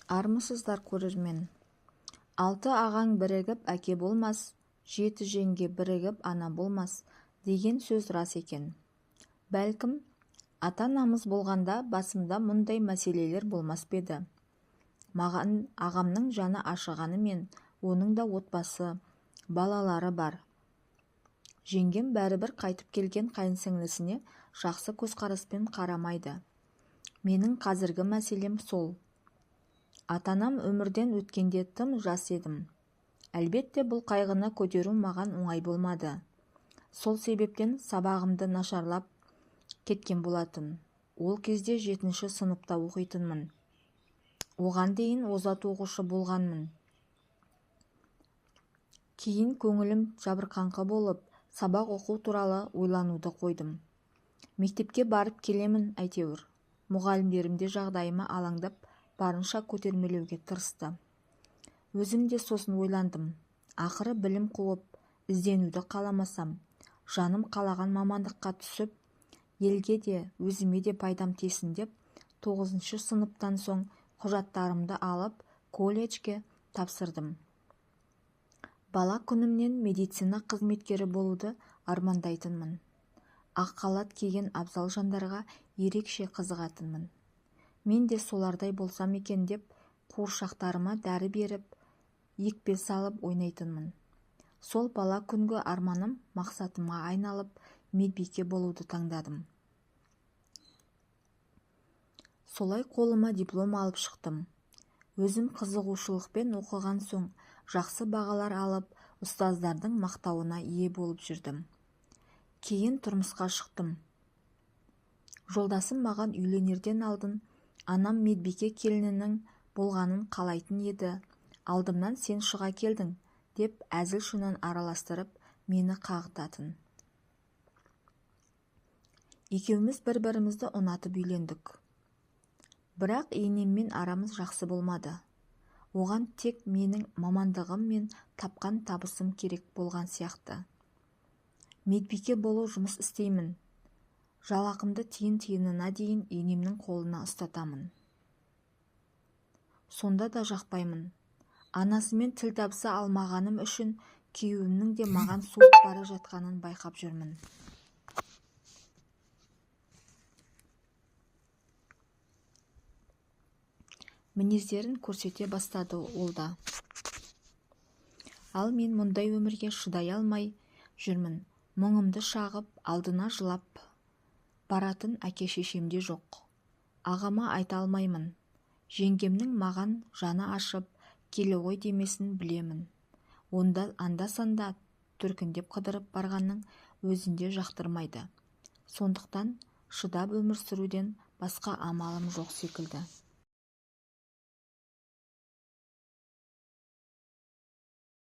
Армысыздар, көрермен! Алты ағаң бірігіп әке болмас, жеті жеңге бірігіп ана болмас деген сөз рас екен. Бәлкім, ата-анамыз болғанда басымда мұндай мәселелер болмас па еді. Маған ағамның жаны ашығанымен, оның да отбасы, балалары бар. Жеңгем бәрібір қайтып келген қайынсіңлісіне жақсы көзқараспен қарамайды. Менің қазіргі мәселем сол. Ата-анам өмірден өткенде тым жас едім. Әлбетте, бұл қайғыны көтеру маған оңай болмады. Сол себептен сабағымды нашарлап кеткен болатын. Ол кезде 7-ші сыныпта оқитынмын. Оған дейін озат оқушы болғанмын. Кейін көңілім жабырқаңқы болып, сабақ оқу туралы ойлануды қойдым. Мектепке барып келемін әйтеуір. Мұғалімдерім де жағдайыма алаңдап, барынша көтермелеуге тырысты. Өзім де сосын ойландым. Ақыры білім қуып, ізденуді қаламасам, жаным қалаған мамандыққа түсіп, елге де, өзіме де пайдам тисін деп, 9-шы сыныптан соң құжаттарымды алып, колледжге тапсырдым. Бала күнімнен медицина қызметкері болуды армандайтынмын. Ақ халат киген абзал жандарға ерекше қызығатынмын. Мен де солардай болсам екен деп, қуыршақтарыма дәрі беріп, екпе салып ойнайтынмын. Сол бала күнгі арманым мақсатыма айналып, медбике болуды таңдадым. Солай қолыма диплом алып шықтым. Өзім қызығушылықпен оқыған соң, жақсы бағалар алып, ұстаздардың мақтауына ие болып жүрдім. Кейін тұрмысқа шықтым. Жолдасым маған үйленерден алдын анам медбике келінінің болғанын қалайтын еді. Алдымнан сен шыға келдің, деп әзіл-шынын араластырып, мені қағытатын. Екеуміз бір-бірімізді ұнатып үйлендік. Бірақ енеммен арамыз жақсы болмады. Оған тек менің мамандығым мен тапқан табысым керек болған сияқты. Медбике болу жұмыс істеймін. Жалақымды тиын-тиынына дейін енемнің қолына ұстатамын. Сонда да жақпаймын. Анасымен тіл табыса алмағаным үшін күйеуімнің де маған суып бара жатқанын байқап жүрмін. Мінездерін көрсете бастады ол да. Ал мен мұндай өмірге шыдай алмай жүрмін. Мұңымды шағып, алдына жылап баратын әке-шешем де жоқ. Ағама айта алмаймын. Жеңгемнің маған жаны ашып, келе ғой демесін білемін. Онда анда-санда төркіндеп қыдырып барғанның өзінде жақтырмайды. Сондықтан шыдап өмір сүруден басқа амалым жоқ секілді.